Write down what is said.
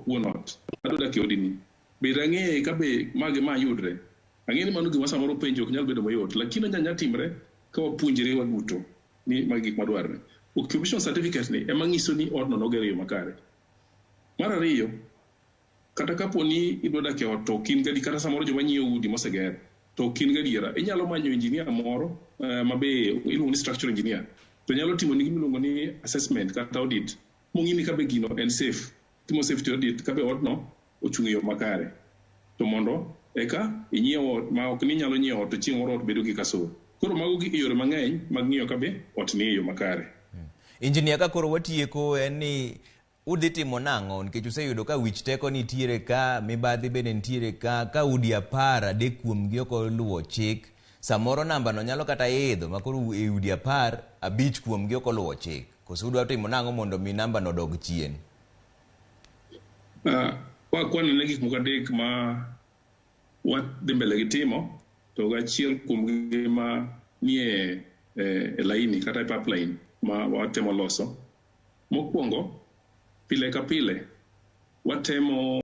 wuon ot, adwa dak e odini. Be dang'e ka be ma gi ma yudre? Ang'e ni mano gima samoro penjo ok nyal bedo mayot, lakini onyalo nyalo timre ka wapuonjre waduto ni magi gik madwarre. Occupation certificate ni ema ng'iso ni odno noger e yo makare. Mar ariyo, kata kapo ni idwa dak e ot to ok in gadi kata samoro joma nyiewo udi moseger to ok in gadiera, inyalo manyo engineer moro ma be iluongo ni structural engineer to nyalo timo ni gima iluongo ni assessment kata audit mong'i ni kabe gino en safe. Timo safety audit kabe odno ochung' e yo makare. To mondo eka inyiew ot ma ok ni inyalo nyiewo ot to chieng' moro ot bedo gi kasoro. Koro mago gi yore mang'eny mag ng'iyo kabe ot ni e yo makare. Engineer, ka koro watieko en ni udhi timo nang'o nikech useyudo ka wich teko nitiere ka, mibadhi bende nitiere ka, ka udi 10, 3 kuomgi ok oluwo chik, samoro namba no nyalo kata idho ma koro e udi 10, 5 kuomgi ok oluwo chik. Koso udwa timo nang'o mondo mi namba no odog chien? Wakwanone gik moko 3 ma wadhi mbele gi timo, to gachiel kuomgi ma nie e laini kata e pipeline ma watemo loso. Mokwongo, pile ka pile, watemo